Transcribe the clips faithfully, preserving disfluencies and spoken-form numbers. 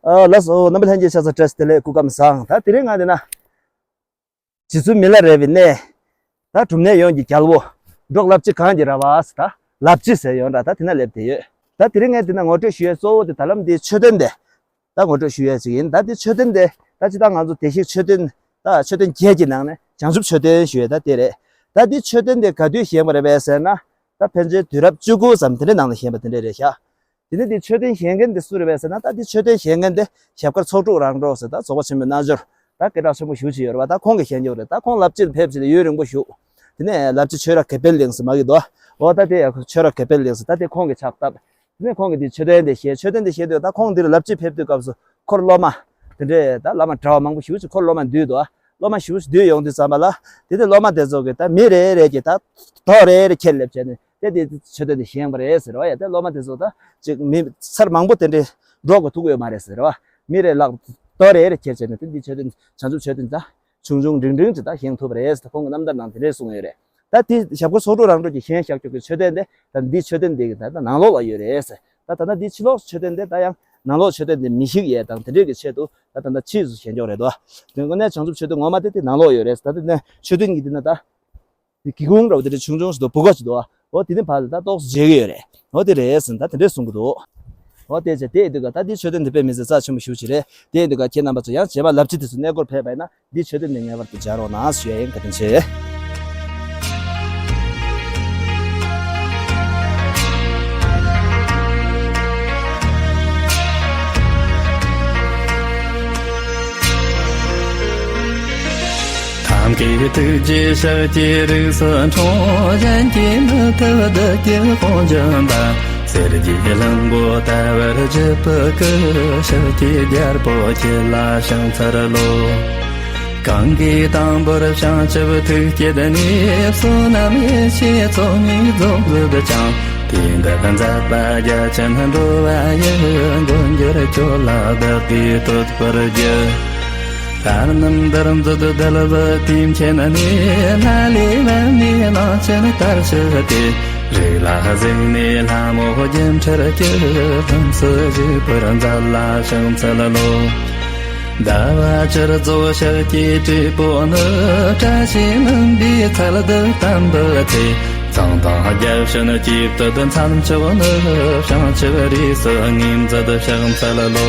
ཨ་ལགས་སོ། རྣམ་པ་ལྷན་རྒྱས་ཆ་ཚང་བཀྲ་ཤིས་བདེ་ལེགས། སྐུ་ཁམས་བཟང་། ད་དེ་རིང་ང་འདི་ན་རྗེ་བཙུན་མི་ལ་རས་པའི་གནས། ད་སྒྲུབ་གནས་ཡོངས་ཀྱི་རྒྱལ་པོ། འབྲོག་ལབ་རྗེ་གངས་ཀྱི་ར་བ་ཟེར། ད་ལབ་རྗེ་ཟེར་ཡོང་འདྲ། ད་དེ་ན་སླེབས་བསྡད་ཡོད། ད་དེ་རིང་ངས་འདི་ན་ངོ་སྤྲོད་ཞུ་ཡས་གཙོ་བོ་དེ་ད་ལམ་འདིའི་མཆོད་རྟེན་དེ་ད་ངོ་སྤྲོད་ཞུ་ཡས་ཅིག་ཡིན། ད་འདི་མཆོད་རྟེན་དེ་ད་ཅི་ད་ང་ཚོ་བདེ་གཤེགས་མཆོད་རྟེན། ད་མཆོད་རྟེན་བརྒྱད་ཀྱི་ནང་ནས་བྱང་ཆུབ་མཆོད་རྟེན་ཞུ་ཡས་ད་དེ་རེད། ད་འདི་མཆོད་རྟེན་དེ་ག་དུས་བཞེངས་པ་རེད་པས་ཟེར་ན། ད་ཕལ་ཆེར་དུས་རབས་བཅུ་དགུ་ཙམ་དེ་འདྲའི་ནང་ལ་བཞེངས་པ་དེ་འདྲ་རེད་ཤག་དེ་ནས་འདི་མཆོད་རྟེན་བཞེངས་མཁན་དེ་སུ་རེད་པས་ཟེར་ན། ད་འདི་མཆོད་རྟེན་བཞེངས་མཁན་དེ་ཞབས་དཀར་ཚོགས་དྲུག་རང་གྲོལ་ཟེར། ད་རྫོགས་པ་ཆེན་པོའི་རྣལ་འབྱོར། ད་སྐད་གྲགས་ཆེན་པོ་ཞེ་པོ་ཅིག་ཡོད་རེད་པ། ད་ཁོང་གིས་བཞེངས་ཀྱི་ཡོད་རེད། ད་ཁོང་ལབ་རྗེ་ལ་ཕེབས་བྱས་ཡུན་རིང་པོ་བཞུགས། དེ་ནས་ལབ་རྗེ་ཆོས་ར་གེ་པེལ་གླིང་ཟེར་མ་གི་འདུག་འོ་ད་དེ་ཡང་ཆོས་ར་གེ་པེལ་གླིང་ཟེར། ད་དེ་ཁོང་གིས་ཕྱག་བཏབ། དེ་ནས་ཁོང་གིས་འདི་མཆོད་རྟེན་དེ་བཞེངས། མཆོད་རྟེན་དེ་བཞེངས་དུས་ད་ཁོང་འདིར་ལབ་རྗེ་ཕེབས་དུས་སྐབས་སུ་འཁོར་སློབ་མ་དེ་འདྲས། ད་བླ་མ་གྲྭ་པ་མང་པོ་ཞེ་པོ་ཅིག་འཁོར་སློབ་མ་འདུས་འདུག་བློ་མ་ཞེ་པོ་ཅིག་འདུས་ཡོང་དུས་ཙམ་པ་ལ། དེ་དེ་སློབ་མ་དེ་ཚོ་གིས་ད་མི་རེ་རེ་གིས་ད་རྡོ་རེ་རེ་ཁྱེར་སླེབས་བྱས་ནས་དེ་དེ་མཆོད་རྟེན་དེ་བཞེངས་པ་རེད་ཟེར་བ་ཡ། དེ་སློབ་མ་དེ་ཚོ་ད་ཅིག་མི་ཚར་མང་པོ་དེ་འདྲས་འགྲོ་དགོས་ཐུག་ཡོད་མ་རེད་ཟེར་བ། མི་རེ་ལག་རྡོ་རེ་རེ་ཁྱེར་བྱས་ནས་དེ་འདི་མཆོད་རྟེན་བྱང་ཆུབ་མཆོད་རྟེན་ད་ཆུང་ཆུང་འབྲིང་འབྲིང་ཅིག་ད་བཞེངས་ཐུབ་པ་རེད་ཟེར། ད་ཁོང་གི་རྣམ་ཐར་ནང་དེ་འདྲས་གསུངས་ཡོད་རེད། ད་དེ་ཞབས་དཀར་ཚོགས་དྲུག་རང་གྲོལ་གྱིས་བཞེངས་བཞག་ཆོག་གི་མཆོད་རྟེན་དེ་ད་འདི་མཆོད་རྟེན་འདི་གི་ད་ད་ནང་ལོགས་ལ་ཡོད་རེད་ཟེར། ད་ད་ལྟ་འདི་ཕྱི་ལོགས་མཆོད་རྟེན་དེ་ད་ཡང་ནང་ལོགས་མཆོད་རྟེན་དེ་མི་ཤིག་ཡས་དང་དེ་འདྲས་ཀྱི་ཆེད་དུ་ད་ད་ལྟ་ཕྱིས་སུ་བཞེངས་ཆོག་རེད་དོ། དེ་དངོས་གནས་བྱང་ཆུབ་མཆོད་རྟེན་ངོ་མ་དེ་དེ་ནང་ལོགས་ཡོད་རེད་ཟེར། ད་དེ་ནས་མཆོད་རྟེན་གྱི་དེ་ན་ད་དེ་སྒེའུ་ཁུང་འདྲ་བོ་དེ་འདྲས་ཆུང་ཆུང་ཞིག་འདུག་བུ་ག་ཅིག་འདུག་འོ་དེ་ནས་ཕར་ལ་ད་ཏོག་ཙམ་མཇལ་གྱི་ཡོད་རེད། འོ་དེ་རེད་ཟེར། ད་དེ་འདྲས་གསུང་གི་འདུག་འོ་དེ་བྱས་དེ་ཡིན་དུས་ག་ད་འདི་མཆོད་རྟེན་དེ་དཔེ་མི་སྲིད་རྩ་ཆེན་པོ་ཞེ་པོ་ཅིག་རེད། དེ་ཡིན་དུས་ག་ཁྱེད་རྣམ་པ་ཚོ་ཡང་རྗེས་མ་ལབ་རྗེ་དེ་ཚོ་གནས་སྐོར་ཕེབས་པ་ཡིན་ན། འདི་མཆོད་རྟེན་འདི་ངེས་པར་དུ་མཇལ་རོགས་གནང་ཞུ་ཡ་ཡིན། བཀའ་དྲིན་ཆེ། ཐབས་མཁས་ཐུགས་རྗེས་ཕྱག་གི་རིགས་སུ་འཁྲུངས། གཞན་གྱིས་མི་ཐུབ་བདུད་ཀྱི་དཔུང་འཇོམས་པ། གསེར་གྱི་ལྷུན་པོ་ལྟ་བུར་བརྗིད་པའི་སྐུ། ཕྱག་གི་རྒྱལ་པོ་ཁྱེད་ལ་ཕྱག་འཚལ་ལོ། གང་གིས་དང་པོར་བྱང་ཆུབ་ཐུགས་བསྐྱེད་ནས། བསོད་ནམས་ཡེ་ཤེས་ཚོགས་གཉིས་རྫོགས་མཛད་ཅིང་། དུས་འདི་མཛད་པ་རྒྱ་ཆེན་འགྲོ་བ་ཡི། མགོན་གྱུར་ཁྱོད་ལ་བདག་གིས་བསྟོད་པར་བགྱི། ལྷ་རྣམས་འདིར་འཛུད་དལ་བུ་དུས་མཁྱེན་ནས། ལྷ་ལས་བབས་ནས་གླང་ཆེན་ལྟར་ཕྱིར་ཏེ། རིགས་ལ་གཟིགས་ནས་ལྷ་མོ་སྒྱུ་འཕྲུལ་གྱི། ལྷུམས་སུ་བཞུགས་པར་མཛད་ལ་ཕྱག་འཚལ་ལོ། ཟླ་བ་བཅུར་རྫོགས་ཕྱག་གི་སྤྲས་པོ་ནི། བཀྲ་ཤིས་སྨིན་པའི་ཚལ་དུ་བསྟན་པའི་ཚེ། མཚན་དང་རྒྱབ་ཕྱིན་སྐྱེས་བུ་མཚན་མཆོག་ནི། བྱང་ཆུབ་རིས་སུ་ངོས་འཛིན་ཕྱག་འཚལ་ལོ།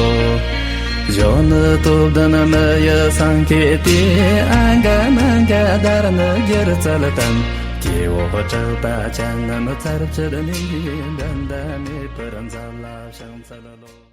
གཞོན་ནུ་སྟོབས་ལྡན་མི་ཡི་སེང་གེ་སྟེ། ཨ་ག་མ་ག་དྷརྨ་སྒྱུ་རྩལ་བསྟན། སྐྱེ་བོ་གྲགས་པ་ཅན་རྣམས་ཚར་གཅོད་ནས། འགྲན་ཟླ་མེད་པར་མཛད་ལ་ཕྱག་འཚལ་ལོ།